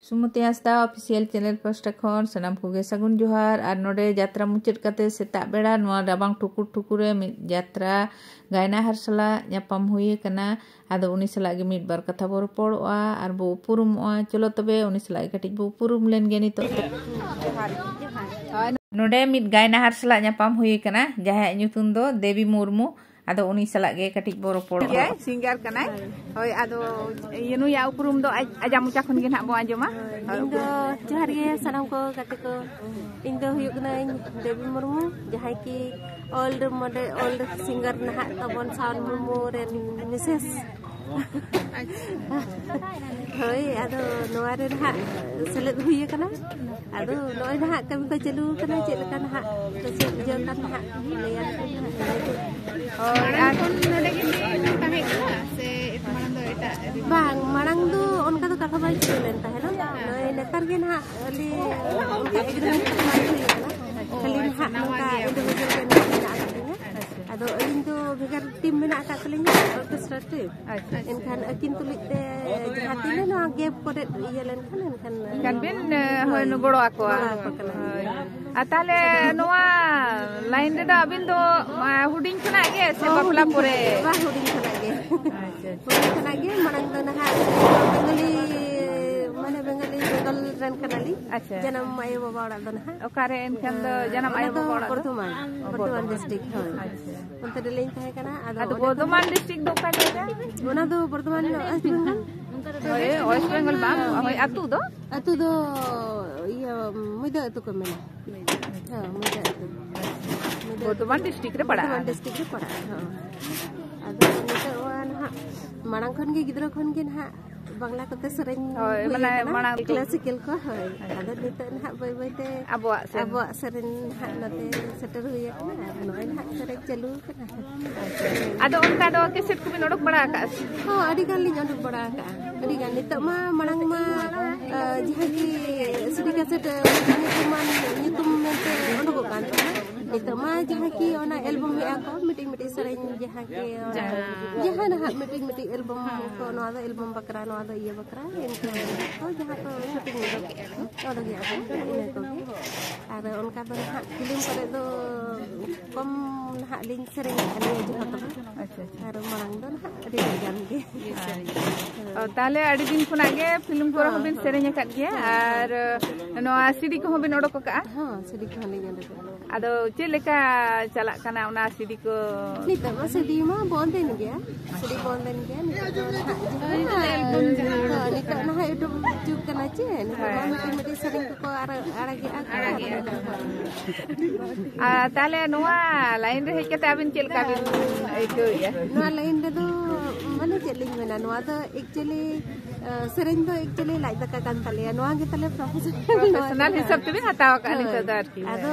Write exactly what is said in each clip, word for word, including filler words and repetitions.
ᱥᱩᱢᱚᱛᱤ ᱦᱟᱸᱥᱫᱟ Official Channel ᱯᱟᱥᱴᱟ ᱠᱷᱚᱱ ᱥᱟᱱᱟᱢ ᱠᱚᱜᱮ ᱥᱟᱹᱜᱩᱱ ᱡᱚᱦᱟᱨ᱾ ᱟᱨ ᱱᱚᱰᱮ ᱡᱟᱛᱨᱟ ᱢᱩᱪᱟᱹᱫ ᱠᱟᱛᱮ ᱥᱮᱛᱟᱜ ᱵᱮᱲᱟ ᱱᱚᱣᱟ ᱨᱟᱵᱟᱝ ᱴᱷᱩᱠᱩᱨ ᱴᱷᱩᱠᱩᱨ ᱨᱮ ᱢᱤᱫ ᱡᱟᱛᱨᱟ ᱜᱟᱭᱱᱟᱦᱟᱨ ᱥᱟᱞᱟᱜ ᱧᱟᱯᱟᱢ ᱦᱩᱭ ᱟᱠᱟᱱᱟ᱾ ᱟᱫᱚ ᱩᱱᱤ ᱥᱟᱞᱟᱜ ᱜᱮ ᱢᱤᱫ ᱵᱟᱨ ᱠᱟᱛᱷᱟ ᱵᱚ ᱨᱚᱯᱚᱲᱚᱜᱼᱟ ᱟᱨ ᱵᱚ ᱩᱯᱨᱩᱢᱚᱜᱼᱟ᱾ ᱪᱚᱞᱚ ᱛᱚᱵᱮ ᱩᱱᱤ ᱥᱟᱞᱟᱜ ᱜᱮ ᱠᱟᱹᱴᱤᱡ ᱵᱚ ᱩᱯᱨᱩᱢ ᱞᱮᱱ ᱜᱮ ᱱᱤᱛᱚᱜ ᱫᱚ᱾ ᱱᱚᱰᱮ ᱢᱤᱫ ᱜᱟᱭᱱᱟᱦᱟᱨ ᱥᱟᱞᱟᱜ ᱧᱟᱯᱟᱢ ᱦᱩᱭ ᱟᱠᱟᱱᱟ, ᱡᱟᱦᱟᱸᱭᱟᱜ ᱧᱩᱛᱩᱢ ᱫᱚ ᱫᱮᱵᱤ ᱢᱩᱨᱢᱩ᱾ ᱟᱫᱚ ᱩᱱᱤ ᱥᱟᱞᱟᱜ ᱜᱮ ᱠᱟᱹᱴᱤᱡ ᱵᱚ ᱨᱚᱯᱚᱲᱚᱜᱼᱟ᱾ ᱜᱮᱭᱟᱭ, ᱥᱤᱝᱜᱟᱨ ᱠᱟᱱᱟᱭ᱾ ᱦᱳᱭ, ᱟᱫᱚ ᱤᱭᱟᱹ, ᱱᱩᱭᱟᱜ ᱩᱯᱨᱩᱢ ᱫᱚ ᱟᱡ, ᱟᱡᱟᱜ ᱢᱚᱪᱟ ᱠᱷᱚᱱ ᱜᱮ ᱱᱟᱦᱟᱜ ᱵᱚ ᱟᱸᱡᱚᱢᱟ᱾ ᱤᱧ ᱫᱚ, ᱡᱚᱦᱟᱨ ᱜᱮ ᱥᱟᱱᱟᱢ ᱠᱚ ᱜᱟᱛᱮ ᱠᱚ, ᱤᱧ ᱫᱚ ᱦᱩᱭᱩᱜ ᱠᱟᱹᱱᱟᱹᱧ ᱫᱮᱵᱤ ᱢᱩᱨᱢᱩ, ᱡᱟᱦᱟᱸᱭ ᱠᱤ ᱚᱞ ᱨᱮ ᱢᱚᱰᱮ-, ᱚᱞ ᱨᱮ ᱥᱤᱝᱜᱟᱨ ᱱᱟᱦᱟᱜ ᱛᱟᱵᱚᱱ ᱥᱟᱣᱚᱱ ᱢᱩᱨᱢᱩ ᱨᱮᱱ ᱢᱤᱥᱮᱥ᱾ ᱦᱳᱭ, ᱟᱫᱚ ᱱᱚᱣᱟ ᱨᱮ ᱱᱟᱦᱟᱜ ᱥᱮᱞᱮᱫ ᱦᱩᱭ ᱟᱠᱟᱱᱟ᱾ ᱟᱫᱚ ᱱᱚᱜᱼᱚᱭ ᱱᱟᱦᱟᱜ ᱠᱟᱹᱢᱤ ᱠᱚ ᱪᱟᱹᱞᱩ ᱟᱠᱟᱱᱟ, ᱪᱮᱫ ᱞᱮᱠᱟ ᱱᱟᱦᱟᱜ ᱠᱩᱥᱤ ᱵᱩᱡᱷᱟᱹᱣ ᱠᱟᱱ ᱱᱟᱦᱟᱜ ᱞᱟᱹᱭᱟ᱾ ᱦᱳᱭ, ᱟᱨ ᱠᱷᱚᱱ ᱱᱚᱰᱮ ᱜᱮ ᱛᱟᱦᱮᱸ ᱠᱟᱱᱟ ᱥᱮ ᱢᱟᱲᱟᱝ ᱫᱚ ᱮᱴᱟᱜ ᱨᱮ? ᱵᱟᱝ, ᱢᱟᱲᱟᱝ ᱫᱚ ᱚᱱᱠᱟ ᱫᱚ ᱠᱟᱛᱷᱟ ᱵᱟᱭ ᱪᱟᱹᱞᱩ ᱞᱮᱱ ᱛᱟᱦᱮᱱᱟ᱾ ᱱᱚᱜᱼᱚᱭ ᱱᱮᱛᱟᱨ ᱜᱮ ᱱᱟᱦᱟᱜ ᱟᱹᱞᱤᱧ ᱚᱱᱠᱟ agreement ᱠᱚ ᱵᱟᱭ ᱦᱩᱭ ᱟᱠᱟᱱᱟ᱾ ᱠᱷᱟᱹᱞᱤ ᱱᱟᱦᱟᱜ ᱱᱚᱝᱠᱟ individual ᱜᱮ ᱢᱮᱱᱟᱜ ᱟᱠᱟᱫ ᱞᱤᱧᱟ᱾ ᱟᱫᱚ ᱟᱹᱞᱤᱧ ᱫᱚ ᱵᱷᱮᱜᱟᱨ team ᱢᱮᱱᱟᱜ ᱟᱠᱟᱫ ᱛᱟᱹᱞᱤᱧᱟ, orchestra team᱾ ᱟᱪᱪᱷᱟ᱾ ᱮᱱᱠᱷᱟᱱ ᱟᱹᱠᱤᱱ ᱛᱩᱞᱩᱡ ᱛᱮ ᱡᱟᱦᱟᱸ ᱛᱤᱱᱟᱹᱜ ᱱᱚᱣᱟ gap ᱠᱚᱨᱮ ᱤᱭᱟᱹ ᱞᱮᱱᱠᱷᱟᱱ, ᱮᱱᱠᱷᱟᱱ ᱮᱱᱠᱷᱟᱱ ᱵᱤᱱ, ᱮ, ᱦᱳᱭ, ᱦᱳᱭ, ᱜᱚᱲᱚ ᱟᱠᱚᱣᱟ᱾ ᱜᱚᱲᱚ ᱟᱠᱚ ᱠᱟᱱᱟ᱾ ᱦᱳᱭ᱾ ᱟᱨ ᱛᱟᱦᱞᱮ ᱱᱚᱣᱟ line ᱨᱮᱫᱚ ᱟᱹᱵᱤᱱ ᱫᱚ, ᱟ, ᱦᱩᱰᱤᱧ ᱠᱷᱚᱱᱟᱜ ᱜᱮ ᱥᱮ ᱦᱚᱸ, ᱵᱟᱯᱞᱟ ᱦᱩᱰᱤᱧ ᱯᱚᱨᱮ? ᱠᱷᱚᱱᱟᱜ, ᱵᱟᱝ, ᱦᱩᱰᱤᱧ ᱠᱷᱚᱱᱟᱜ ᱜᱮ᱾ ᱟᱪᱪᱷᱟ, ᱟᱪᱪᱷᱟ᱾ ᱦᱩᱰᱤᱧ ᱠᱷᱚᱱᱟᱜ ᱜᱮ, ᱢᱟᱲᱟᱝ ᱫᱚ ᱱᱟᱦᱟᱜ ᱵᱮᱝᱜᱚᱞᱤ, ᱢᱟᱱᱮ ᱵᱮᱝᱜᱚᱞᱤ, ᱵᱮᱝᱜᱚᱞ ᱨᱮᱱ ᱠᱟᱱᱟᱞᱤᱧ᱾ ᱟᱪᱪᱷᱟ᱾ ᱡᱟᱱᱟᱢ ᱟᱭᱳ ᱵᱟᱵᱟ ᱚᱲᱟᱜ ᱫᱚ ᱱᱟᱦᱟᱜ᱾ ᱚᱠᱟᱨᱮ ᱮᱱᱠᱷᱟᱱ ᱫᱚ ᱡᱟᱱᱟᱢ ᱚᱱᱟ ᱟᱭᱳ ᱫᱚ ᱵᱟᱵᱟ ᱚᱲᱟᱜ ᱫᱚ? ᱵᱚᱨᱫᱷᱚᱢᱟᱱ, ᱚ, ᱵᱚᱨᱫᱷᱚᱢᱟᱱ ᱵᱚᱨᱫᱷᱚᱢᱟᱱ᱾ District, ᱦᱳᱭ᱾ ᱟᱪᱪᱷᱟ᱾ ᱚᱱᱛᱮ ᱨᱮᱞᱤᱧ ᱛᱟᱦᱮᱸ ᱠᱟᱱᱟ᱾ ᱟᱫᱚ ᱟᱫᱚ ᱚᱸᱰᱮ ᱵᱚᱨᱫᱷᱚᱢᱟᱱ ᱠᱷᱚᱱ district ᱫᱚ ᱚᱠᱟ ᱡᱟᱭᱜᱟ? ᱚᱱᱟ ᱫᱚ ᱵᱚᱨᱫᱷᱚᱢᱟᱱ West Bengal᱾ ᱦᱳᱭ, West Bengal ᱵᱟᱝ? ᱦᱳᱭ, ᱟᱹᱛᱩ ᱫᱚ? ᱟᱹᱛᱩ ᱫᱚ ᱤᱭᱟᱹ ᱢᱩᱭᱫᱟ ᱟᱹᱛᱩ ᱠᱚ ᱢᱮᱱᱟ᱾ ᱦᱮᱸ, ᱢᱩᱭᱫᱟ ᱟᱹᱛᱩ᱾ ᱢᱩᱭᱫᱟ ᱵᱚᱨᱫᱷᱚᱢᱟᱱ district ᱨᱮ ᱯᱟᱲᱟᱜᱼᱟ᱾ ᱵᱚᱨᱫᱷᱚᱢᱟᱱ district ᱨᱮ ᱯᱟᱲᱟᱜᱼᱟ, ᱦᱮᱸ᱾ ᱟᱫᱚ ᱱᱤᱛᱚᱜ ᱢᱟ ᱱᱟᱦᱟᱜ ᱢᱟᱲᱟᱝ ᱠᱷᱚᱱ ᱜᱮ, ᱜᱤᱫᱽᱨᱟᱹ ᱠᱷᱚᱱ ᱜᱮ ᱱᱟᱦᱟᱜ ᱵᱟᱝᱞᱟ ᱠᱚᱛᱮ ᱥᱮᱨᱮᱧ ᱦᱳᱭ, ᱦᱩᱭ ᱢᱟᱱᱮ ᱟᱠᱟᱱᱟ᱾ ᱢᱟᱲᱟᱝ ᱠᱚ᱾ Classical ᱠᱚ, ᱦᱳᱭ᱾ ᱟᱪᱪᱷᱟ᱾ ᱟᱫᱚ ᱱᱤᱛᱚᱜ ᱱᱟᱦᱟᱜ ᱵᱟᱹᱭ ᱵᱟᱹᱭ ᱛᱮ ᱟᱵᱚᱣᱟᱜ ᱥᱮᱨᱮᱧ᱾ ᱟᱵᱚᱣᱟᱜ ᱥᱮᱨᱮᱧ ᱱᱟᱦᱟᱜ ᱱᱚᱛᱮ ᱥᱮᱴᱮᱨ ᱦᱩᱭ ᱟᱠᱟᱱᱟ᱾ ᱟᱨ ᱱᱚᱜᱼᱚᱭ ᱱᱟᱦᱟᱜ ᱥᱮᱨᱮᱧ ᱪᱟᱹᱞᱩ ᱟᱠᱟᱱᱟ᱾ ᱟᱪᱪᱷᱟ᱾ ᱟᱫᱚ ᱚᱱᱠᱟ ᱫᱚ cassette ᱠᱚᱵᱤᱱ ᱚᱰᱚᱠ ᱵᱟᱲᱟ ᱟᱠᱟᱫᱼᱟ ᱥᱮ? ᱦᱚᱸ, ᱟᱹᱰᱤ ᱜᱟᱱ ᱞᱤᱧ ᱚᱰᱚᱠ ᱵᱟᱲᱟ ᱟᱠᱟᱫᱼᱟ᱾ ᱟᱹᱰᱤ ᱜᱟᱱ᱾ ᱱᱤᱛᱚᱜ ᱢᱟ, ᱢᱟᱲᱟᱝ ᱢᱟ, ᱟ, ᱡᱟᱦᱟᱸ ᱠᱤ CD cassette, ᱟ, ᱧᱩᱛᱩᱢᱟᱱ ᱧᱩᱛᱩᱢ ᱢᱮᱱᱛᱮ ᱚᱰᱚᱠᱚᱜ ᱠᱟᱱ ᱛᱟᱦᱮᱸᱱᱟ᱾ ᱱᱤᱛᱚᱜ ᱢᱟ ᱡᱟᱦᱟᱸ ᱠᱤ ᱚᱱᱟ ᱮᱞᱵᱚᱢ ᱮᱫᱼᱟ ᱠᱚ, ᱢᱤᱫᱴᱤᱡ ᱢᱤᱫᱴᱤᱡ ᱥᱮᱨᱮᱧ ᱡᱟᱦᱟᱸ ᱠᱤ ᱚᱱᱟ ᱡᱟᱦᱟᱸ ᱱᱟᱦᱟᱜ ᱢᱤᱫᱴᱤᱡ ᱢᱤᱫᱴᱤᱡ ᱮᱞᱵᱚᱢ ᱠᱚ, ᱱᱚᱣᱟ ᱫᱚ ᱮᱞᱵᱚᱢ ᱵᱟᱠᱷᱨᱟ, ᱱᱚᱣᱟ ᱫᱚ ᱤᱭᱟᱹ ᱵᱟᱠᱷᱨᱟ, ᱤᱱᱠᱟᱹ ᱠᱚ ᱡᱟᱦᱟᱸ ᱠᱚ ᱥᱩᱴᱤᱝ ᱚᱰᱚᱠᱮᱫᱼᱟ ᱠᱚ, ᱚᱰᱚᱠᱮᱫᱼᱟ ᱠᱚ, ᱤᱱᱟᱹ ᱠᱚᱜᱮ᱾ ᱟᱨ ᱚᱱᱠᱟ ᱫᱚ ᱱᱟᱦᱟᱜ ᱯᱷᱤᱞᱢ ᱠᱚᱨᱮ ᱫᱚ ᱠᱚᱢ ᱱᱟᱦᱟᱜ ᱞᱤᱧ ᱥᱮᱨᱮᱧ ᱟᱠᱟᱫ ᱱᱤᱭᱟᱹ ᱡᱚᱦᱚᱜ ᱫᱚ᱾ ᱟᱪᱪᱷᱟ, ᱟᱪᱪᱷᱟ᱾ ᱟᱨ ᱢᱟᱲᱟᱝ ᱫᱚ ᱱᱟᱦᱟᱜ ᱟᱹᱰᱤ ᱜᱟᱱ ᱜᱮ᱾ ᱟᱪᱪᱷᱟ᱾ ᱚ, ᱛᱟᱦᱞᱮ ᱟᱹᱰᱤ ᱫᱤᱱ ᱠᱷᱚᱱᱟᱜ ᱜᱮ ᱯᱷᱤᱞᱢ ᱠᱚᱨᱮ ᱦᱚᱸ, ᱦᱚᱸᱵᱤᱱ ᱦᱚᱸ᱾ ᱥᱮᱨᱮᱧ ᱟᱠᱟᱫ ᱜᱮᱭᱟ, ᱦᱚᱸ, ᱟᱨ ᱱᱚᱣᱟ ᱥᱤᱰᱤ ᱠᱚᱦᱚᱸ ᱵᱤᱱ ᱚᱰᱚᱠ ᱟᱠᱟᱫᱼᱟ? ᱦᱚᱸ, ᱥᱤᱰᱤ ᱠᱚᱦᱚᱸ ᱞᱤᱧ ᱚᱰᱚᱠ ᱟᱠᱟᱫᱼᱟ᱾ ᱟᱫᱚ ᱪᱮᱫ ᱞᱮᱠᱟ ᱪᱟᱞᱟᱜ ᱠᱟᱱᱟ ᱚᱱᱟ ᱥᱤᱰᱤ ᱠᱚ? ᱱᱤᱛᱚᱜ ᱢᱟ ᱥᱤᱰᱤ ᱢᱟ ᱵᱚᱱᱫ ᱮᱱ ᱜᱮᱭᱟ, ᱥᱤᱰᱤ ᱵᱚᱱᱫ ᱮᱱ ᱜᱮᱭᱟ᱾ ᱱᱤᱛᱚᱜ ᱫᱚ ᱱᱟᱦᱟᱜ ᱡᱟᱦᱟᱸ, ᱦᱳᱭ, ᱱᱤᱛᱚᱜ ᱱᱟᱦᱟᱜ YouTube ᱡᱩᱜᱽ ᱠᱟᱱᱟ ᱪᱮ, ᱱᱤᱛᱚᱜ ᱢᱟ, ᱦᱳᱭ, ᱢᱤᱫᱴᱤᱡ ᱢᱤᱫᱴᱤᱡ ᱥᱮᱨᱮᱧ ᱠᱚᱠᱚ ᱟᱨ ᱟᱲᱟᱜᱮᱜᱼᱟ ᱠᱚ᱾ ᱟᱲᱟᱜᱮᱜᱼᱟ ᱠᱚ᱾ ᱟᱨ ᱛᱟᱦᱞᱮ ᱱᱚᱣᱟ ᱞᱟᱭᱤᱱ ᱨᱮ ᱦᱮᱡ ᱠᱟᱛᱮ ᱟᱹᱵᱤᱱ ᱪᱮᱫ ᱞᱮᱠᱟ ᱵᱤᱱ ᱟᱹᱭᱠᱟᱹᱣᱮᱫᱼᱟ? ᱱᱚᱣᱟ ᱞᱟᱭᱤᱱ ᱨᱮᱫᱚ ᱢᱟᱱᱮ ᱪᱮᱫ ᱞᱤᱧ ᱢᱮᱱᱟ, ᱱᱚᱣᱟ ᱫᱚ actually, ᱟ, ᱥᱮᱨᱮᱧ ᱫᱚ actually ᱞᱟᱡ ᱫᱟᱠᱟ ᱠᱟᱱ ᱛᱟᱞᱮᱭᱟ, ᱱᱚᱣᱟ ᱜᱮ ᱛᱟᱞᱮ professional᱾ ᱱᱚᱣᱟ ᱯᱨᱚᱯᱷᱮᱥᱚᱱᱟᱞ ᱜᱮ᱾ ᱦᱤᱥᱟᱹᱵ ᱛᱮᱵᱤᱱ ᱦᱟᱛᱟᱣ ᱟᱠᱟᱫᱼᱟ ᱦᱳᱭ᱾ ᱱᱤᱛᱚᱜ ᱫᱚ ᱟᱨᱠᱤ᱾ ᱟᱫᱚ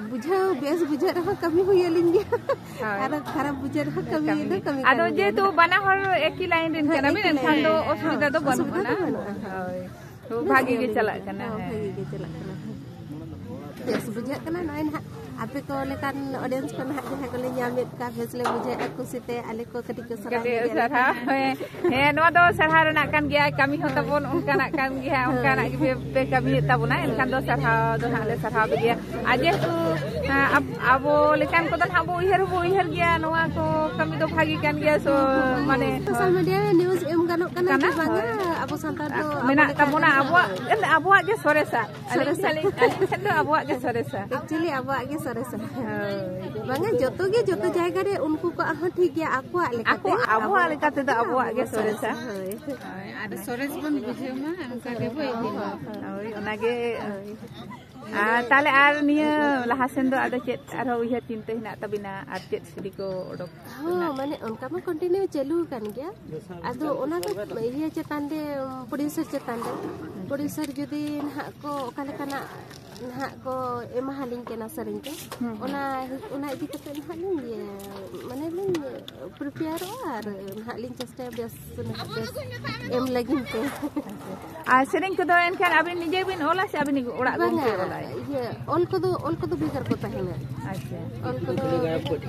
ᱵᱩᱡᱷᱟᱹᱣ ᱵᱮᱥ ᱵᱩᱡᱷᱟᱹᱜ ᱨᱮᱦᱚᱸ ᱠᱟᱹᱢᱤ ᱦᱩᱭ ᱟᱹᱞᱤᱧ ᱜᱮᱭᱟ᱾ ᱦᱳᱭ᱾ ᱟᱨ ᱠᱷᱟᱨᱟᱯ ᱵᱩᱡᱷᱟᱹᱜ ᱨᱮᱦᱚᱸ ᱠᱟᱹᱢᱤ ᱠᱟᱹᱢᱤ ᱫᱚ ᱜᱮ᱾ ᱠᱟᱹᱢᱤ ᱟᱫᱚ ᱠᱟᱱ ᱜᱮᱭᱟ᱾ ᱡᱮᱦᱮᱛᱩ ᱵᱟᱱᱟ ᱦᱚᱲ ᱮᱠᱤ ᱞᱟᱭᱤᱱ ᱨᱮᱱ ᱦᱮᱸ, ᱠᱟᱱᱟ ᱵᱤᱱ, ᱮᱠᱤ ᱮᱱᱠᱷᱟᱱ ᱞᱟᱭᱤᱱ ᱫᱚ ᱨᱮ᱾ ᱚᱥᱩᱵᱤᱫᱷᱟ ᱦᱮᱸ, ᱫᱚ ᱚᱥᱩᱵᱤᱫᱷᱟ ᱵᱟᱹᱱᱩᱜᱼᱟ᱾ ᱫᱚ ᱵᱟᱹᱱᱩᱜᱼᱟ᱾ ᱦᱳᱭ᱾ ᱛᱚ ᱵᱮᱥ ᱵᱷᱟᱜᱤ ᱜᱮ ᱜᱮᱭᱟᱞᱤᱧ᱾ ᱪᱟᱞᱟᱜ ᱠᱟᱱᱟ, ᱦᱚᱸ, ᱦᱮᱸ᱾ ᱵᱷᱟᱜᱤ ᱜᱮ ᱪᱟᱞᱟᱜ ᱠᱟᱱᱟ᱾ ᱵᱮᱥ ᱵᱩᱡᱷᱟᱹᱜ ᱠᱟᱱᱟ, ᱱᱚᱜᱼᱚᱭ ᱱᱟᱦᱟᱜ ᱟᱯᱮ ᱠᱚ ᱞᱮᱠᱟᱱ audience ᱠᱚ ᱱᱟᱦᱟᱜ ᱡᱟᱦᱟᱸ ᱠᱚᱞᱮ ᱧᱟᱢᱮᱫ ᱠᱚᱣᱟ, ᱵᱮᱥ ᱞᱮ ᱵᱩᱡᱷᱟᱹᱣᱮᱫᱼᱟ, ᱠᱩᱥᱤᱛᱮ ᱟᱞᱮ ᱠᱚ ᱠᱟᱹᱴᱤᱡ ᱠᱚ ᱥᱟᱨᱦᱟᱣ ᱠᱟᱹᱴᱤᱡ ᱧᱚᱜ ᱞᱮᱠᱷᱟᱱ᱾ ᱥᱟᱨᱦᱟᱣ, ᱦᱮᱸ᱾ ᱦᱮᱸ, ᱱᱚᱣᱟ ᱫᱚ ᱥᱟᱨᱦᱟᱣ ᱨᱮᱱᱟᱜ ᱠᱟᱱ ᱜᱮᱭᱟ, ᱠᱟᱹᱢᱤ ᱦᱚᱸ ᱛᱟᱵᱚᱱ ᱚᱱᱠᱟᱱᱟᱜ ᱠᱟᱱ ᱜᱮᱭᱟ, ᱦᱳᱭ᱾ ᱚᱱᱠᱟᱱᱟᱜ ᱜᱮ ᱯᱮ ᱠᱟᱹᱢᱤᱭᱮᱫ ᱛᱟᱵᱚᱱᱟ, ᱮᱱᱠᱷᱟᱱ ᱫᱚ ᱥᱟᱨᱦᱟᱣ ᱫᱚ ᱱᱟᱦᱟᱜ ᱞᱮ ᱥᱟᱨᱦᱟᱣ ᱯᱮ ᱜᱮᱭᱟ᱾ ᱟᱨ ᱡᱮᱦᱮᱛᱩ, ᱦᱮᱸ, ᱟᱵ-, ᱟᱵᱚ ᱞᱮᱠᱟᱱ ᱠᱚᱫᱚ ᱱᱟᱦᱟᱜ ᱵᱚ ᱩᱭᱦᱟᱹᱨ ᱦᱚᱸᱵᱚ ᱩᱭᱦᱟᱹᱨ ᱜᱮᱭᱟ, ᱱᱚᱣᱟ ᱠᱚ ᱠᱟᱹᱢᱤ ᱫᱚ ᱵᱷᱟᱜᱤ ᱠᱟᱱ ᱜᱮᱭᱟ, ᱥᱚ-, ᱢᱟᱱᱮ social media ᱨᱮ news ᱮᱢ ᱜᱟᱱᱚᱜ ᱠᱟᱱᱟ ᱠᱟᱱᱟ, ᱡᱮ ᱵᱟᱝᱟ, ᱦᱳᱭ᱾ ᱟᱵᱚ ᱥᱟᱱᱛᱟᱲ ᱫᱚ ᱟᱵᱚ ᱢᱮᱱᱟᱜ ᱞᱮᱠᱟ ᱛᱟᱵᱚᱱᱟ, ᱠᱟᱱᱟ᱾ ᱟᱵᱚᱣᱟᱜ, ᱟᱵᱚᱣᱟᱜ ᱜᱮ ᱥᱚᱨᱮᱥᱟ᱾ ᱟᱹᱞᱤᱧ ᱥᱚᱨᱮᱥᱟ᱾ ᱴᱷᱮᱱ, ᱟᱹᱞᱤᱧ ᱴᱷᱮᱱ ᱫᱚ ᱟᱵᱚᱣᱟᱜ ᱜᱮ ᱥᱚᱨᱮᱥᱟ᱾ Actually ᱟᱵᱚᱣᱟᱜ ᱜᱮ ᱥᱚᱨᱮᱥᱟ᱾ ᱦᱳᱭ᱾ ᱵᱟᱝᱟ, ᱡᱚᱛᱚ ᱜᱮ, ᱡᱚᱛᱚ ᱡᱟᱭᱜᱟ ᱨᱮ ᱩᱱᱠᱩ ᱠᱚᱣᱟᱜ ᱦᱚᱸ ᱴᱷᱤᱠ ᱜᱮᱭᱟ, ᱟᱠᱚᱣᱟᱜ ᱞᱮᱠᱟᱛᱮ᱾ ᱟᱠᱚ, ᱟᱵᱚᱣᱟᱜ ᱟᱵᱚᱣᱟᱜ ᱞᱮᱠᱟ ᱛᱮᱫᱚ ᱟᱵᱚᱣᱟᱜ ᱜᱮ ᱥᱚᱨᱮᱥᱟ᱾ ᱦᱳᱭ᱾ ᱦᱳᱭ, ᱟᱨ ᱥᱚᱨᱮᱥ ᱵᱚᱱ ᱵᱩᱡᱷᱟᱹᱣ ᱢᱟ, ᱚᱱᱠᱟ ᱜᱮᱵᱚ ᱤᱫᱤ ᱢᱟ᱾ ᱦᱳᱭ, ᱚᱱᱟᱜᱮ᱾ ᱦᱳᱭ᱾ ᱟᱨ ᱛᱟᱦᱞᱮ ᱟᱨ ᱱᱤᱭᱟᱹ ᱞᱟᱦᱟ ᱥᱮᱱ ᱫᱚ ᱟᱫᱚ ᱪᱮᱫ ᱟᱨᱦᱚᱸ ᱩᱭᱦᱟᱹᱨ ᱪᱤᱱᱛᱟᱹ ᱦᱮᱱᱟᱜ ᱛᱟᱵᱤᱱᱟ? ᱟᱨ ᱪᱮᱫ ᱥᱤᱰᱤ ᱠᱚ ᱚᱰᱚᱠ? ᱦᱚᱸ, ᱢᱟᱱᱮ ᱚᱱᱠᱟ ᱢᱟ ᱠᱚᱱᱴᱤᱱᱤᱭᱩ ᱪᱟᱹᱞᱩ ᱟᱠᱟᱱ ᱜᱮᱭᱟ᱾ ᱟᱫᱚ ᱚᱱᱟ ᱫᱚ ᱤᱭᱟᱹ ᱪᱮᱛᱟᱱ ᱨᱮ, ᱯᱨᱚᱰᱭᱩᱥᱟᱨ ᱪᱮᱛᱟᱱ ᱨᱮ, ᱯᱨᱚᱰᱭᱩᱥᱟᱨ ᱡᱩᱫᱤ ᱱᱟᱦᱟᱜ ᱠᱚ ᱚᱠᱟ ᱞᱮᱠᱟᱱᱟᱜ ᱱᱟᱦᱟᱜ ᱠᱚ ᱮᱢᱟᱦᱟᱞᱤᱧ ᱠᱟᱱᱟ ᱥᱮᱨᱮᱧ ᱠᱚ, ᱦᱩᱸ᱾ ᱚᱱᱟ, ᱚᱱᱟ ᱤᱫᱤ ᱠᱟᱛᱮ ᱱᱟᱦᱟᱜ ᱞᱤᱧ ᱤᱭᱟᱹ, ᱢᱟᱱᱮ ᱞᱤᱧ ᱯᱨᱤᱯᱮᱭᱟᱨᱚᱜᱼᱟ ᱟᱨ ᱱᱟᱦᱟᱜ ᱞᱤᱧ ᱪᱮᱥᱴᱟᱭᱟ ᱵᱮᱥ, ᱵᱮᱥ ᱮᱢ ᱞᱟᱹᱜᱤᱫ ᱛᱮ᱾ ᱟᱨ ᱥᱮᱨᱮᱧ ᱠᱚᱫᱚ ᱮᱱᱠᱷᱟᱱ ᱟᱹᱵᱤᱱ ᱱᱤᱡᱮ ᱵᱤᱱ ᱚᱞᱟ ᱥᱮ ᱟᱹᱵᱤᱱ ᱚᱲᱟᱜ ᱜᱚᱢᱠᱮ ᱚᱞᱟᱭ? ᱤᱭᱟᱹ, ᱚᱞ ᱠᱚᱫᱚ, ᱚᱞ ᱠᱚᱫᱚ ᱵᱷᱮᱜᱟᱨ ᱠᱚ ᱛᱟᱦᱮᱱᱟ᱾ ᱟᱪᱪᱷᱟ᱾ ᱚᱞ ᱠᱚᱫᱚ,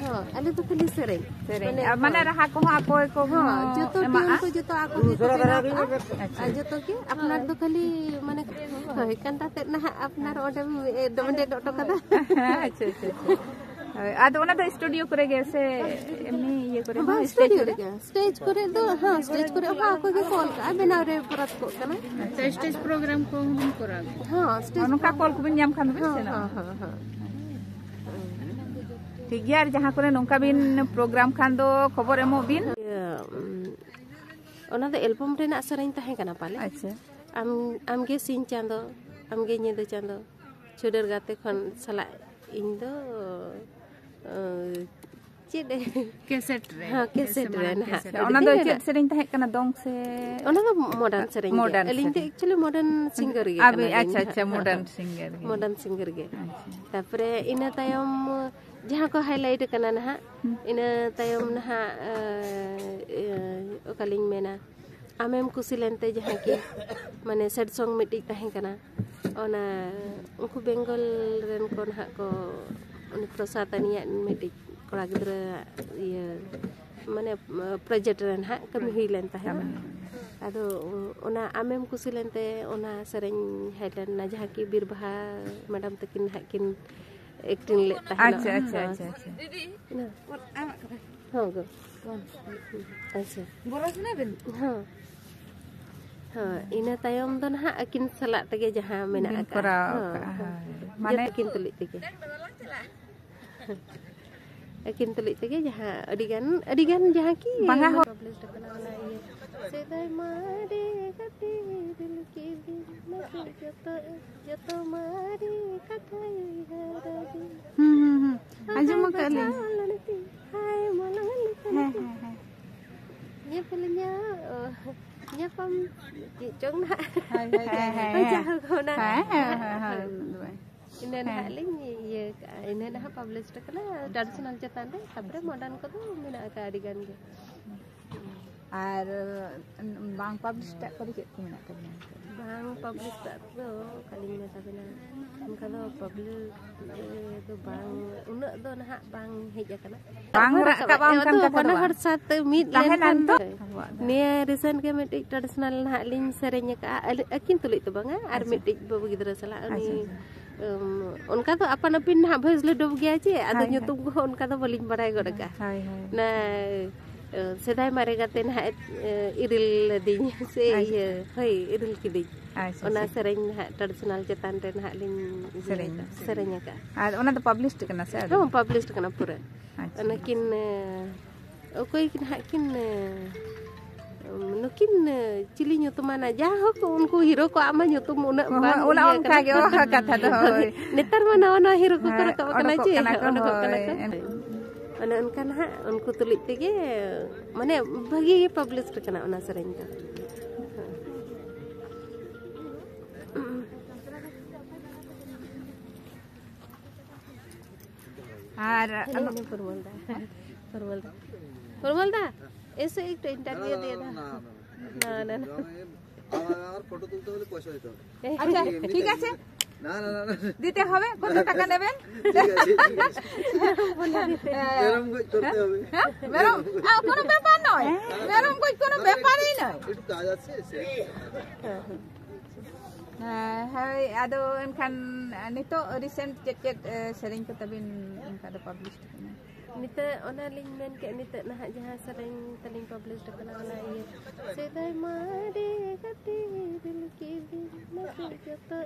ᱦᱚᱸ, ᱟᱞᱮ ᱫᱚ ᱠᱷᱟᱹᱞᱤ ᱥᱮᱨᱮᱧ᱾ ᱥᱮᱨᱮᱧ᱾ ᱟᱨ ᱢᱟᱱᱮ ᱨᱟᱦᱟ ᱠᱚᱦᱚᱸ ᱟᱠᱚ ᱜᱮᱠᱚ ᱦᱚᱸ, ᱡᱚᱛᱚ ᱮᱢᱟᱜᱼᱟ? ᱴᱤᱭᱩᱱ ᱠᱚ ᱡᱚᱛᱚ ᱟᱠᱚ ᱜᱮᱠᱚ ᱵᱮᱱᱟᱣ ᱠᱟᱜᱼᱟ᱾ ᱟᱨ ᱡᱚᱛᱚ ᱜᱮ ᱟᱯᱱᱟᱨ ᱫᱚ ᱠᱷᱟᱹᱞᱤ ᱢᱟᱱᱮ ᱦᱳᱭ, ᱠᱟᱱᱰᱟ ᱛᱮᱫ ᱱᱟᱦᱟᱜ ᱟᱯᱱᱟᱨ ᱚᱸᱰᱮᱢ ᱰᱚᱢᱰᱮ ᱦᱚᱴᱚ ᱠᱟᱫᱟ᱾ ᱟᱪᱪᱷᱟ, ᱟᱪᱪᱷᱟ, ᱟᱪᱪᱷᱟ᱾ ᱦᱳᱭ, ᱟᱫᱚ ᱚᱱᱟ ᱫᱚ ᱥᱴᱩᱰᱤᱭᱳ ᱠᱚᱨᱮ ᱜᱮ ᱥᱮ ᱮᱢᱱᱤ ᱤᱭᱟᱹ ᱠᱚᱨᱮ ᱦᱚᱸ? ᱵᱟᱝ, ᱥᱴᱮᱡᱽ ᱥᱴᱩᱰᱤᱭᱳ ᱠᱚᱨᱮ? ᱨᱮᱜᱮ᱾ ᱥᱴᱮᱡᱽ ᱠᱚᱨᱮ ᱫᱚ, ᱦᱮᱸ, ᱥᱴᱮᱡᱽ ᱠᱚᱨᱮ ᱦᱚᱸ ᱟᱠᱚ ᱜᱮᱠᱚ ᱚᱞ ᱠᱟᱜᱼᱟ, ᱵᱮᱱᱟᱣ ᱨᱮ ᱵᱚᱨᱟᱛ ᱠᱚᱜ ᱠᱟᱱᱟ᱾ ᱟᱪᱪᱷᱟ, ᱥᱴᱮᱡᱽ ᱯᱨᱳᱜᱨᱟᱢ ᱠᱚ ᱦᱚᱸ ᱵᱤᱱ ᱠᱚᱨᱟᱣ ᱜᱮᱭᱟ? ᱦᱚᱸ, ᱥᱴᱮᱡᱽ ᱱᱚᱝᱠᱟ ᱠᱚᱞ ᱠᱚᱵᱤᱱ ᱧᱟᱢ ᱠᱷᱟᱱ ᱫᱚᱵᱤᱱ ᱦᱚᱸ, ᱥᱮᱱᱚᱜᱼᱟ᱾ ᱦᱚᱸ, ᱦᱚᱸ, ᱦᱚᱸ᱾ ᱴᱷᱤᱠ ᱜᱮᱭᱟ, ᱟᱨ ᱡᱟᱦᱟᱸ ᱠᱚᱨᱮ ᱱᱚᱝᱠᱟ ᱵᱤᱱ ᱯᱨᱳᱜᱨᱟᱢ ᱠᱷᱟᱱ ᱫᱚ ᱠᱷᱚᱵᱚᱨ ᱮᱢᱚᱜ ᱵᱤᱱ᱾ ᱤᱭᱟᱹ, ᱩᱢ, ᱚᱱᱟ ᱫᱚ ᱮᱞᱵᱟᱢ ᱨᱮᱱᱟᱜ ᱥᱮᱨᱮᱧ ᱛᱟᱦᱮᱸ ᱠᱟᱱᱟ ᱯᱟᱞᱮ? ᱟᱪᱪᱷᱟ᱾ ᱟᱢ, ᱟᱢᱜᱮ ᱥᱤᱧ ᱪᱟᱸᱫᱚ, ᱟᱢᱜᱮ ᱧᱤᱫᱟᱹ ᱪᱟᱸᱫᱚ, ᱪᱷᱩᱰᱟᱹᱨ ᱜᱟᱛᱮ ᱠᱷᱚᱱ ᱥᱟᱞᱟᱜ ᱤᱧ ᱫᱚ, ᱚ, ᱪᱮᱫ ᱮ? ᱠᱮᱥᱮᱴ ᱨᱮ᱾ ᱦᱮᱸ, ᱠᱮᱥᱮᱴ ᱨᱮ ᱱᱟᱦᱟᱜ᱾ ᱚᱱᱟ ᱫᱚ ᱪᱮᱫ ᱥᱮᱨᱮᱧ ᱛᱟᱦᱮᱸ ᱠᱟᱱᱟ, ᱫᱚᱝ ᱥᱮ? ᱚᱱᱟ ᱫᱚ ᱢᱚᱰᱟᱨᱱ ᱥᱮᱨᱮᱧ ᱜᱮ᱾ ᱢᱚᱰᱟᱨᱱ ᱟᱹᱞᱤᱧ ᱫᱚ ᱥᱮᱨᱮᱧ᱾ ᱮᱠᱪᱩᱭᱮᱞᱤ ᱢᱚᱰᱟᱨᱱ ᱥᱤᱝᱜᱟᱨ ᱜᱮ ᱟᱵᱤ-, ᱠᱟᱱᱟᱞᱤᱧ ᱟᱪᱪᱷᱟ, ᱟᱪᱪᱷᱟ, ᱱᱟᱦᱟᱜ᱾ ᱢᱚᱰᱟᱨᱱ ᱥᱤᱝᱜᱟᱨ ᱜᱮ᱾ ᱢᱚᱰᱟᱨᱱ ᱥᱤᱝᱜᱟᱨ ᱜᱮ᱾ ᱟᱪᱪᱷᱟ᱾ ᱛᱟᱯᱚᱨᱮ ᱤᱱᱟᱹ ᱛᱟᱭᱚᱢ ᱡᱟᱦᱟᱸ ᱠᱚ ᱦᱟᱭᱞᱟᱭᱤᱴ ᱠᱟᱱᱟ ᱱᱟᱦᱟᱜ, ᱤᱱᱟᱹ ᱛᱟᱭᱚᱢ ᱱᱟᱦᱟᱜ, ᱮ, ᱮ, ᱚᱠᱟᱞᱤᱧ ᱢᱮᱱᱟ, ᱟᱢᱮᱢ ᱠᱩᱥᱤ ᱞᱮᱱᱛᱮ ᱡᱟᱦᱟᱸ ᱠᱤ ᱢᱟᱱᱮ ᱥᱮᱰ ᱥᱚᱝ ᱢᱤᱫᱴᱤᱡ ᱛᱟᱦᱮᱸ ᱠᱟᱱᱟ, ᱚᱱᱟ ᱩᱱᱠᱩ ᱵᱮᱝᱜᱚᱞ ᱨᱮᱱ ᱠᱚ ᱱᱟᱦᱟᱜ ᱠᱚ, ᱩᱱᱤ ᱯᱨᱚᱥᱟᱫᱽ ᱟᱱᱤᱭᱟᱜ ᱢᱤᱫᱴᱤᱡ ᱠᱚᱲᱟ ᱜᱤᱫᱽᱨᱟᱹ ᱤᱭᱟᱹ ᱢᱟᱱᱮ ᱯᱨᱚᱡᱮᱠᱴ ᱨᱮ ᱱᱟᱦᱟᱜ ᱠᱟᱹᱢᱤ ᱦᱩᱭ ᱞᱮᱱ ᱛᱟᱦᱮᱸᱱᱟ᱾ ᱟᱫᱚ ᱚᱱᱟ ᱟᱢᱮᱢ ᱠᱩᱥᱤ ᱞᱮᱱᱛᱮ ᱚᱱᱟ ᱥᱮᱨᱮᱧ ᱦᱮᱡ ᱞᱮᱱᱟ, ᱡᱟᱦᱟᱸ ᱠᱤ ᱵᱤᱨ ᱵᱟᱦᱟ ᱢᱮᱰᱟᱢ ᱛᱟᱹᱠᱤᱱ ᱱᱟᱦᱟᱜ ᱠᱤᱱ ᱮᱠᱴᱤᱝ ᱞᱮᱫ ᱛᱟᱦᱮᱱᱟ᱾ ᱟᱪᱪᱷᱟ, ᱟᱪᱪᱷᱟ, ᱟᱪᱪᱷᱟ, ᱟᱪᱪᱷᱟ᱾ ᱤᱱᱟᱹ᱾ ᱦᱚᱸ ᱜᱚ᱾ ᱟᱪᱪᱷᱟ᱾ ᱦᱚᱸ᱾ ᱦᱚᱸ, ᱤᱱᱟᱹ ᱛᱟᱭᱚᱢ ᱫᱚ ᱱᱟᱦᱟᱜ ᱟᱹᱠᱤᱱ ᱥᱟᱞᱟᱜ ᱛᱮᱜᱮ ᱡᱟᱦᱟᱸ ᱢᱮᱱᱟᱜ ᱵᱤᱱ ᱟᱠᱟᱫ᱾ ᱠᱚᱨᱟᱣ ᱦᱚᱸ, ᱟᱠᱟᱫᱼᱟ, ᱦᱚᱸ᱾ ᱦᱳᱭ᱾ ᱢᱟᱱᱮ ᱡᱚᱛᱚ ᱠᱤᱱ ᱛᱩᱞᱩᱡ ᱛᱮᱜᱮ᱾ ᱟᱹᱠᱤᱱ ᱛᱩᱞᱩᱡ ᱛᱮᱜᱮ ᱡᱟᱦᱟᱸ ᱟᱹᱰᱤᱜᱟᱱ, ᱟᱹᱰᱤᱜᱟᱱ ᱡᱟᱦᱟᱸ ᱠᱤ ᱵᱟᱝᱟ ᱦᱚᱲ᱾ ᱯᱟᱵᱽᱞᱤᱥᱰ ᱟᱠᱟᱱᱟ ᱚᱱᱟ ᱤᱭᱟᱹ᱾ ᱥᱮᱫᱟᱭ ᱢᱟᱨᱮ ᱜᱟᱛᱮ ᱫᱤᱞ ᱠᱤ ᱫᱤᱞ ᱢᱟᱛᱚ ᱡᱚᱛᱚ, ᱡᱚᱛᱚ ᱢᱟᱨᱮ ᱠᱟᱛᱷᱟᱭ ᱩᱭᱦᱟᱹᱨᱟᱫᱤᱧ᱾ ᱦᱩᱸ, ᱦᱩᱸ, ᱦᱩᱸ᱾ ᱟᱸᱡᱚᱢ ᱟᱠᱟᱫ ᱞᱤᱧ᱾ ᱵᱟᱡᱟᱣ ᱞᱟᱹᱲᱛᱤ, ᱦᱟᱭ ᱢᱚᱞᱚᱝ ᱧᱮᱯᱮᱞ ᱧᱟ-, ᱚ, ᱧᱟᱯᱟᱢ ᱪᱮᱫ ᱪᱚᱝ ᱱᱟᱦᱟᱜ᱾ ᱦᱳᱭ, ᱦᱳᱭ, ᱦᱳᱭ᱾ ᱦᱳᱭ, ᱡᱟᱭᱦᱳᱠ, ᱚᱱᱟ ᱦᱮᱸ, ᱦᱮᱸ, ᱦᱮᱸ, ᱦᱮᱸ, ᱦᱮᱸ᱾ ᱤᱱᱟᱹ ᱱᱟᱦᱟᱜ ᱞᱤᱧ ᱤᱭᱟᱹ ᱠᱟᱜᱼᱟ, ᱤᱱᱟᱹ ᱱᱟᱦᱟᱜ ᱯᱟᱵᱽᱞᱤᱥ ᱠᱟᱱᱟ ᱴᱨᱟᱰᱤᱥᱚᱱᱟᱞ ᱪᱮᱛᱟᱱ ᱨᱮ, ᱛᱟᱨᱯᱚᱨᱮ ᱢᱚᱰᱟᱨᱱ ᱠᱚᱫᱚ ᱢᱮᱱᱟᱜ ᱟᱠᱟᱫᱼᱟ ᱟᱹᱰᱤ ᱜᱟᱱ ᱜᱮ᱾ ᱟᱨ ᱵᱟᱝ ᱯᱟᱵᱽᱞᱤᱥ ᱠᱟᱜ ᱠᱚᱫᱚ ᱪᱮᱫ ᱠᱚ ᱢᱮᱱᱟᱜ ᱛᱟᱵᱚᱱᱟ? ᱵᱟᱝ ᱯᱟᱵᱽᱞᱤᱥ ᱠᱟᱜ ᱫᱚ ᱚᱠᱟᱞᱤᱧ ᱢᱮᱛᱟᱵᱮᱱᱟ, ᱚᱱᱠᱟ ᱫᱚ ᱯᱟᱵᱽᱞᱤᱥ ᱫᱚ ᱵᱟᱝ, ᱩᱱᱟᱹᱜ ᱫᱚ ᱱᱟᱦᱟᱜ ᱵᱟᱝ ᱦᱮᱡ ᱟᱠᱟᱱᱟ᱾ ᱵᱟᱝ ᱨᱟᱠᱟᱵᱟ ᱚᱱᱠᱟᱱ ᱟᱫᱚ ᱠᱟᱛᱷᱟ ᱫᱚ ᱵᱟᱱᱟ ᱵᱟᱝ᱾ ᱦᱚᱲ ᱥᱟᱶᱛᱮ ᱢᱤᱫ ᱛᱟᱦᱮᱸ ᱞᱮᱱᱠᱷᱟᱱ ᱞᱮᱱ ᱫᱚ ᱟᱵᱚᱣᱟᱜ ᱫᱚ᱾ ᱱᱤᱭᱟᱹ ᱨᱤᱥᱮᱱᱴ ᱜᱮ ᱢᱤᱫᱴᱤᱡ ᱴᱨᱟᱰᱤᱥᱚᱱᱟᱞ ᱱᱟᱦᱟᱜ ᱞᱤᱧ ᱥᱮᱨᱮᱧ ᱟᱠᱟᱫᱼᱟ, ᱟᱹᱞᱤ-, ᱟᱹᱠᱤᱱ ᱛᱩᱞᱩᱡ ᱫᱚ ᱵᱟᱝᱟ, ᱟᱨ ᱟᱪᱪᱷᱟ᱾ ᱢᱤᱫᱴᱤᱡ ᱵᱟᱹᱵᱩ ᱜᱤᱫᱽᱨᱟᱹ ᱥᱟᱞᱟᱜ ᱩᱱᱤ ᱟᱪᱪᱷᱟ, ᱟᱪᱪᱷᱟ᱾ ᱩᱢ, ᱚᱱᱠᱟ ᱫᱚ ᱟᱯᱟᱱ ᱟᱹᱯᱤᱱ ᱱᱟᱦᱟᱜ ᱵᱷᱚᱭᱮᱥ ᱞᱮ ᱰᱩᱵ ᱜᱮᱭᱟ ᱪᱮ, ᱟᱫᱚ ᱦᱳᱭ, ᱦᱳᱭ᱾ ᱧᱩᱛᱩᱢ ᱠᱚᱦᱚᱸ ᱚᱱᱠᱟ ᱫᱚ ᱵᱟᱹᱞᱤᱧ ᱵᱟᱲᱟᱭ ᱜᱚᱫ ᱟᱠᱟᱫᱼᱟ᱾ ᱦᱳᱭ, ᱦᱳᱭ᱾ ᱚᱱᱟ ᱮ, ᱥᱮᱫᱟᱭ ᱢᱟᱨᱮ ᱜᱟᱛᱮ ᱱᱟᱦᱟᱜ ᱮ, ᱤᱨᱤᱞ ᱞᱤᱫᱤᱧ ᱥᱮ ᱟᱪᱪᱷᱟ᱾ ᱤᱭᱟᱹ, ᱦᱳᱭ, ᱤᱨᱤᱞ ᱠᱤᱫᱤᱧ᱾ ᱟᱪᱪᱷᱟ, ᱚᱱᱟ ᱟᱪᱪᱷᱟ᱾ ᱥᱮᱨᱮᱧ ᱱᱟᱦᱟᱜ ᱴᱨᱟᱰᱤᱥᱚᱱᱟᱞ ᱪᱮᱛᱟᱱ ᱨᱮ ᱱᱟᱦᱟᱜ ᱞᱤᱧ ᱤᱭᱟᱹ ᱥᱮᱨᱮᱧ, ᱟᱠᱟᱫᱼᱟ, ᱥᱮᱨᱮᱧ᱾ ᱥᱮᱨᱮᱧ ᱟᱠᱟᱫᱼᱟ᱾ ᱟᱨ ᱚᱱᱟ ᱫᱚ ᱯᱟᱵᱽᱞᱤᱥᱰ ᱠᱟᱱᱟ ᱥᱮ ᱟᱹᱣᱨᱤ? ᱦᱚᱸ, ᱯᱟᱵᱽᱞᱤᱥᱰ ᱠᱟᱱᱟ ᱯᱩᱨᱟᱹ᱾ ᱟᱪᱪᱷᱟ᱾ ᱚᱱᱟ ᱠᱤᱱ ᱮ, ᱚᱠᱚᱭ ᱱᱟᱦᱟᱜ ᱠᱤᱱ ᱮ, ᱱᱩᱠᱤᱱ ᱮ, ᱪᱤᱞᱤ ᱧᱩᱛᱩᱢᱟᱱᱟ, ᱡᱟᱭᱦᱳᱠ, ᱩᱱᱠᱩ ᱦᱤᱨᱳ ᱠᱚᱣᱟᱜ ᱢᱟ ᱧᱩᱛᱩᱢ ᱩᱱᱟᱹᱜ ᱦᱳᱭ, ᱵᱟᱝ ᱚᱱᱟ ᱤᱭᱟᱹ ᱚᱱᱠᱟ ᱜᱮ, ᱠᱟᱱᱟ᱾ ᱚ, ᱠᱟᱛᱷᱟ ᱫᱚ, ᱦᱳᱭ᱾ ᱱᱮᱛᱟᱨ ᱢᱟ ᱱᱟᱣᱟ ᱱᱟᱣᱟ ᱦᱤᱨᱳ ᱠᱚᱠᱚ ᱦᱮᱸ, ᱨᱟᱠᱟᱵ ᱟᱠᱟᱱᱟ ᱚᱰᱚᱠᱚᱜ ᱪᱮ, ᱠᱟᱱᱟ ᱠᱚ, ᱚᱰᱚᱠᱚᱜ ᱠᱟᱱᱟ ᱦᱳᱭ᱾ ᱠᱚ᱾ ᱚᱱᱮ ᱚᱱᱠᱟ ᱱᱟᱦᱟᱜ ᱩᱱᱠᱩ ᱛᱩᱞᱩᱡ ᱛᱮᱜᱮ, ᱢᱟᱱᱮ, ᱵᱷᱟᱹᱜᱤ ᱜᱮ ᱯᱟᱵᱽᱞᱤᱥᱰ ᱠᱟᱱᱟ ᱚᱱᱟ ᱥᱮᱨᱮᱧ ᱫᱚ᱾ ᱟᱨ ᱦᱟᱱᱮ, ᱦᱟᱱᱮ ᱯᱚᱨᱢᱚᱞ ᱫᱟ᱾ ᱯᱚᱨᱢᱚᱞ ᱫᱟ᱾ ᱯᱚᱨᱢᱚᱞ ᱫᱟ, ᱮᱥᱮ ᱮᱠᱴᱩ ᱤᱱᱴᱟᱨᱵᱷᱤᱭᱩ ᱫᱤᱭᱮ ᱫᱟ᱾ না, না, না। আমার ফটো তুলতে হলে পয়সা দিতে হবে। আচ্ছা, ঠিক আছে। না না না না। দিতে হবে, কত টাকা নেবেন? ঠিক আছে, ঠিক আছে। এরকম করে করতে হবে। হ্যাঁ? মেরম, আহ, কোনো ব্যাপার নয়। মেরম কই কোনো ব্যাপারই নয়। একটু কাজ আছে, সে ᱦᱮᱸ, ᱦᱳᱭ, ᱟᱫᱚ ᱮᱱᱠᱷᱟᱱ ᱱᱤᱛᱚᱜ ᱨᱤᱥᱮᱱᱴ ᱪᱮᱫ ᱪᱮᱫ ᱮ, ᱥᱮᱨᱮᱧ ᱠᱚ ᱛᱟᱵᱤᱱ ᱚᱱᱠᱟ ᱫᱚ ᱯᱟᱵᱽᱞᱤᱥ ᱠᱟᱱᱟ? ᱱᱤᱛᱚᱜ ᱚᱱᱟ ᱞᱤᱧ ᱢᱮᱱ ᱠᱮᱫ, ᱱᱤᱛᱚᱜ ᱱᱟᱦᱟᱜ ᱡᱟᱦᱟᱸ ᱥᱮᱨᱮᱧ ᱛᱟᱹᱞᱤᱧ ᱯᱟᱵᱽᱞᱤᱥᱰ ᱠᱟᱱᱟ, ᱚᱱᱟ ᱤᱭᱟᱹ, ᱥᱮᱫᱟᱭ ᱢᱟᱨᱮ ᱜᱟᱛᱮ ᱤᱫᱤ ᱞᱟᱹᱜᱤᱫ ᱵᱤᱱ ᱱᱟᱥᱮ ᱡᱚᱛᱚ,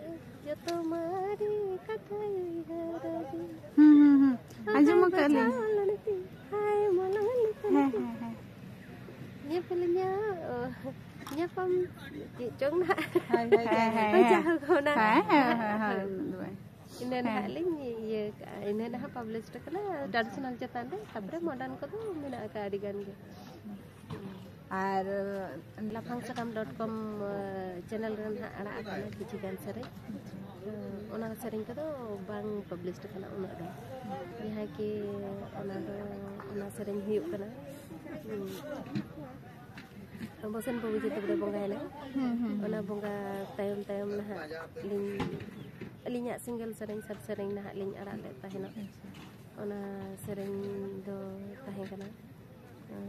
ᱡᱚᱛᱚ ᱢᱟᱨᱮ ᱠᱟᱛᱷᱟᱭ ᱩᱭᱦᱟᱹᱨ ᱟᱹᱫᱤᱧ᱾ ᱦᱩᱸ, ᱦᱩᱸ, ᱦᱩᱸ᱾ ᱟᱸᱡᱚᱢ ᱟᱠᱟᱫ ᱞᱤᱧ᱾ ᱦᱟᱭ ᱢᱟᱞᱚ ᱞᱮᱠᱟᱱ ᱦᱮᱸ, ᱦᱮᱸ, ᱦᱮᱸ᱾ ᱧᱮᱯᱮᱞ ᱧᱟ-, ᱚ, ᱧᱟᱯᱟᱢ ᱪᱮᱫ ᱪᱚᱝ ᱱᱟᱦᱟᱜ᱾ ᱦᱳᱭ, ᱦᱳᱭ, ᱦᱳᱭ, ᱦᱳᱭ᱾ ᱦᱳᱭ, ᱡᱟᱭᱦᱳᱠ, ᱚᱱᱟ ᱦᱮᱸ, ᱦᱮᱸ, ᱦᱮᱸ, ᱦᱳᱭ᱾ ᱤᱱᱟᱹ ᱱᱟᱦᱟᱜ ᱞᱤᱧ ᱤᱭᱟᱹ ᱠᱟᱜᱼᱟ, ᱤᱱᱟᱹ ᱱᱟᱦᱟᱜ ᱯᱟᱵᱽᱞᱤᱥᱰ ᱠᱟᱱᱟ ᱴᱨᱟᱰᱤᱥᱚᱱᱟᱞ ᱪᱮᱛᱟᱱ ᱨᱮ, ᱛᱟᱨᱯᱚᱨᱮ ᱢᱚᱰᱟᱨᱱ ᱠᱚᱫᱚ ᱢᱮᱱᱟᱜ ᱟᱠᱟᱫᱼᱟ ᱟᱹᱰᱤ ᱜᱟᱱ ᱜᱮ᱾ ᱟᱨ ᱞᱟᱯᱷᱟᱝ ᱥᱟᱠᱟᱢ ᱰᱚᱴ ᱠᱚᱢ ᱪᱮᱱᱮᱞ ᱨᱮ ᱱᱟᱦᱟᱜ ᱟᱲᱟᱜ ᱟᱠᱟᱱᱟ ᱠᱤᱪᱷᱩ ᱜᱟᱱ ᱥᱮᱨᱮᱧ᱾ ᱚᱱᱟ ᱥᱮᱨᱮᱧ ᱠᱚᱫᱚ ᱵᱟᱝ ᱯᱟᱵᱽᱞᱤᱥᱰ ᱟᱠᱟᱱᱟ ᱩᱱᱟᱹᱜ ᱫᱚ᱾ ᱡᱟᱦᱟᱸ ᱠᱤ ᱚᱱᱟ ᱫᱚ, ᱚᱱᱟ ᱥᱮᱨᱮᱧ ᱦᱩᱭᱩᱜ ᱠᱟᱱᱟ, ᱩᱸ, ᱵᱚᱥᱮᱱ ᱵᱟᱹᱵᱩ ᱡᱮ ᱛᱟᱵᱚᱱᱮ ᱵᱚᱸᱜᱟᱭᱮᱱᱟ᱾ ᱦᱩᱸ, ᱦᱩᱸ, ᱦᱩᱸ᱾ ᱚᱱᱟ ᱵᱚᱸᱜᱟ ᱛᱟᱭᱚᱢ ᱛᱟᱭᱚᱢ ᱱᱟᱦᱟᱜ ᱞᱤᱧ, ᱟᱹᱞᱤᱧᱟᱜ ᱥᱤᱝᱜᱮᱞ ᱥᱮᱨᱮᱧ, ᱥᱟᱛ ᱥᱮᱨᱮᱧ ᱱᱟᱦᱟᱜ ᱞᱤᱧ ᱟᱲᱟᱜ ᱞᱮᱫ ᱛᱟᱦᱮᱱᱟ᱾ ᱟᱪᱪᱷᱟ᱾ ᱚᱱᱟ ᱥᱮᱨᱮᱧ ᱫᱚ ᱛᱟᱦᱮᱸ ᱠᱟᱱᱟ, ᱩᱸ,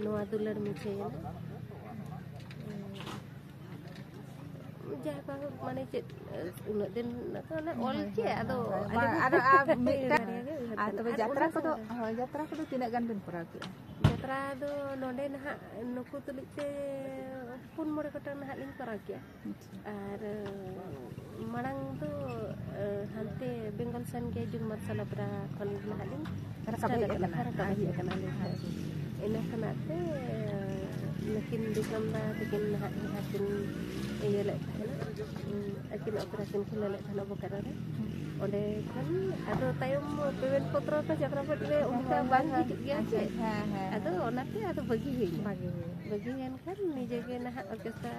ᱱᱚᱣᱟ ᱫᱩᱞᱟᱹᱲ ᱢᱤᱪᱷᱟᱹᱭᱮᱱᱟ᱾ ᱩᱸ, ᱡᱟᱦᱟᱸ ᱠᱚ ᱢᱟᱱᱮ ᱪᱮᱫ, ᱩᱱᱟᱹᱜ ᱫᱤᱱ ᱫᱚ ᱚᱱᱮ ᱚᱞ ᱦᱳᱭ, ᱪᱮᱫ, ᱦᱳᱭ, ᱟᱫᱚ ᱦᱳᱭ᱾ ᱟᱹᱰᱤ ᱵᱟᱝ, ᱟᱨ, ᱟᱨ ᱢᱤᱫᱴᱟᱝ, ᱩᱭᱦᱟᱹᱨ ᱟᱨ ᱠᱟᱱᱟ᱾ ᱛᱚᱵᱮ ᱟᱨ ᱡᱟᱛᱨᱟ ᱚᱱᱟ ᱠᱚᱫᱚ, ᱥᱟᱶ ᱦᱳᱭ, ᱡᱟᱛᱨᱟ ᱠᱚᱫᱚ ᱛᱤᱱᱟᱹᱜ ᱜᱟᱱ ᱵᱤᱱ ᱠᱚᱨᱟᱣ ᱠᱮᱜᱼᱟ? ᱡᱟᱛᱨᱟ ᱫᱚ ᱱᱚᱰᱮ ᱱᱟᱦᱟᱜ ᱱᱩᱠᱩ ᱛᱩᱞᱩᱡ ᱛᱮ ᱯᱩᱱ ᱢᱚᱬᱮ ᱜᱚᱴᱟᱝ ᱱᱟᱦᱟᱜ ᱞᱤᱧ ᱠᱚᱨᱟᱣ ᱠᱮᱜᱼᱟ᱾ ᱟᱪᱪᱷᱟ᱾ ᱟᱨ ᱢᱟᱲᱟᱝ ᱫᱚ, ᱦᱟᱱᱛᱮ ᱵᱮᱝᱜᱚᱞ ᱥᱮᱱ ᱜᱮ ᱡᱩᱜᱽ ᱢᱟᱨᱥᱟᱞ ᱚᱯᱮᱨᱟ ᱠᱷᱚᱱ ᱱᱟᱦᱟᱜ ᱞᱤᱧ ᱨᱟᱠᱟᱵ ᱦᱮᱡ ᱨᱟᱠᱟᱵ ᱟᱠᱟᱱᱟ᱾ ᱦᱮᱡ ᱟᱪᱪᱷᱟ᱾ ᱟᱠᱟᱱᱟ ᱞᱤᱧ᱾ ᱟᱪᱪᱷᱟ᱾ ᱤᱱᱟᱹ ᱠᱷᱚᱱᱟᱜ ᱛᱮ ᱱᱩᱠᱤᱱ ᱵᱤᱠᱨᱚᱢ ᱫᱟ ᱛᱟᱹᱠᱤᱱ ᱱᱟᱦᱟᱜ ᱡᱟᱦᱟᱸ ᱠᱤᱱ ᱤᱭᱟᱹ ᱞᱮᱫ ᱛᱟᱦᱮᱱᱟ, ᱟᱹᱠᱤᱱ ᱚᱯᱮᱨᱟ ᱠᱤᱱ ᱠᱷᱩᱞᱟᱹᱣ ᱞᱮᱫ ᱛᱟᱦᱮᱱᱟ ᱵᱳᱠᱟᱨᱳ ᱨᱮ᱾ ᱦᱩᱸ᱾ ᱚᱸᱰᱮ ᱠᱷᱚᱱ ᱟᱫᱚ ᱛᱟᱭᱚᱢ ᱯᱮᱢᱮᱱᱴ ᱯᱚᱛᱨᱚ ᱠᱚ ᱪᱟᱠᱨᱟᱯᱟᱴ ᱨᱮ ᱚᱱᱠᱟ ᱦᱮᱸ, ᱵᱟᱝ ᱦᱮᱸ, ᱦᱤᱡᱩᱜ ᱜᱮᱭᱟ ᱟᱪᱪᱷᱟ, ᱥᱮ᱾ ᱦᱮᱸ, ᱦᱮᱸ, ᱟᱫᱚ ᱦᱮᱸ᱾ ᱚᱱᱟᱛᱮ ᱟᱫᱚ ᱵᱟᱹᱜᱤ ᱦᱩᱭᱱᱟ᱾ ᱵᱟᱹᱜᱤ ᱦᱩᱭᱱᱟ᱾ ᱵᱟᱹᱜᱤ ᱮᱱ ᱠᱷᱟᱱ ᱱᱤᱡᱮ ᱜᱮ ᱱᱟᱦᱟᱜ ᱚᱨᱠᱮᱥᱴᱨᱟ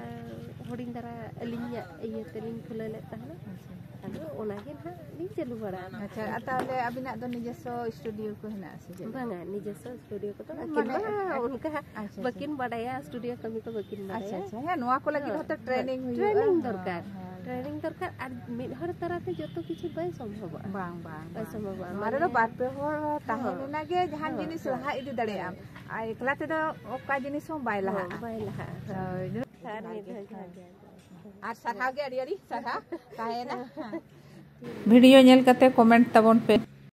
ᱦᱩᱰᱤᱧ ᱫᱷᱟᱨᱟ ᱟᱹᱞᱤᱧᱟᱜ ᱤᱭᱟᱹ ᱛᱮᱞᱤᱧ ᱠᱷᱩᱞᱟᱹᱣ ᱞᱮᱫ ᱛᱟᱦᱮᱱᱟ᱾ ᱟᱪᱪᱷᱟ᱾ ᱟᱫᱚ ᱚᱱᱟ ᱜᱮ ᱱᱟᱦᱟᱜ ᱞᱤᱧ ᱪᱟᱹᱞᱩ ᱵᱟᱲᱟ ᱟᱠᱟᱫᱟ᱾ ᱟᱪᱪᱷᱟ, ᱟᱨ ᱛᱟᱦᱚᱞᱮ ᱟᱹᱵᱤᱱᱟᱜ ᱫᱚ ᱱᱤᱡᱚᱥᱥᱚ ᱥᱴᱩᱰᱤᱭᱳ ᱠᱚ ᱦᱮᱱᱟᱜᱼᱟ ᱥᱮ ᱪᱮᱫ? ᱵᱟᱝᱟ, ᱱᱤᱡᱚᱥᱥᱚ ᱥᱴᱩᱰᱤᱭᱳ ᱠᱚᱫᱚ ᱢᱟᱱᱮ, ᱵᱟᱹᱱᱩᱜᱼᱟ, ᱚᱱᱠᱟ ᱟᱪᱪᱷᱟ, ᱟᱪᱪᱷᱟ᱾ ᱵᱟᱹᱠᱤᱱ ᱵᱟᱰᱟᱭᱟ, ᱥᱴᱩᱰᱤᱭᱳ ᱠᱟᱹᱢᱤ ᱠᱚ ᱵᱟᱹᱠᱤᱱ ᱟᱪᱪᱷᱟ, ᱵᱟᱰᱟᱭᱟ᱾ ᱟᱪᱪᱷᱟ᱾ ᱦᱮᱸ, ᱱᱚᱣᱟ ᱠᱚ ᱞᱟᱹᱜᱤᱫ ᱦᱚᱸ᱾ ᱦᱚᱸᱛᱚ ᱴᱨᱮᱱᱤᱝ ᱦᱩᱭᱩᱜᱼᱟ᱾ ᱴᱨᱮᱱᱤᱝ ᱦᱮᱸ, ᱫᱚᱨᱠᱟᱨ᱾ ᱦᱮᱸ, ᱦᱮᱸ᱾ ᱴᱨᱮᱱᱤᱝ ᱫᱚᱨᱠᱟᱨ, ᱟᱨ ᱢᱤᱫ ᱦᱚᱲ ᱛᱟᱞᱟᱛᱮ ᱡᱚᱛᱚ ᱠᱤᱪᱷᱩ ᱵᱟᱭ ᱥᱚᱢᱵᱷᱚᱵᱚᱜᱼᱟ᱾ ᱵᱟᱝ, ᱵᱟᱝ, ᱵᱟᱭ ᱵᱟᱝ᱾ ᱥᱚᱢᱵᱷᱚᱵᱚᱜᱼᱟ᱾ ᱱᱚᱣᱟ ᱢᱟᱱᱮ ᱨᱮᱫᱚ ᱵᱟᱨ ᱯᱮ ᱦᱚᱲ ᱛᱟᱦᱮᱸ ᱦᱚᱸ᱾ ᱞᱮᱱᱟ ᱜᱮ ᱡᱟᱦᱟᱱ ᱦᱚᱸ, ᱡᱤᱱᱤᱥ ᱦᱚᱸ᱾ ᱞᱟᱦᱟ ᱤᱫᱤ ᱫᱟᱲᱮᱭᱟᱜᱼᱟᱢ᱾ ᱦᱚᱸ᱾ ᱟᱨ ᱮᱠᱞᱟ ᱛᱮᱫᱚ ᱚᱠᱟ ᱡᱤᱱᱤᱥ ᱦᱚᱸ ᱵᱟᱭ ᱦᱚᱸ, ᱞᱟᱦᱟᱜᱼᱟ᱾ ᱵᱟᱭ ᱞᱟᱦᱟᱜᱼᱟ᱾ ᱦᱳᱭ᱾ ᱟᱨ ᱢᱤᱫ ᱫᱷᱟᱣ ᱡᱚᱦᱟᱨ ᱜᱮ᱾ ᱟᱨ ᱥᱟᱨᱦᱟᱣ ᱜᱮ, ᱟᱹᱰᱤ ᱟᱹᱰᱤ ᱥᱟᱨᱦᱟᱣ ᱛᱟᱦᱮᱸᱭᱮᱱᱟ᱾ ᱵᱷᱤᱰᱤᱭᱳ ᱧᱮᱞ ᱠᱟᱛᱮ ᱠᱚᱢᱮᱱᱴ ᱛᱟᱵᱚᱱ ᱯᱮ᱾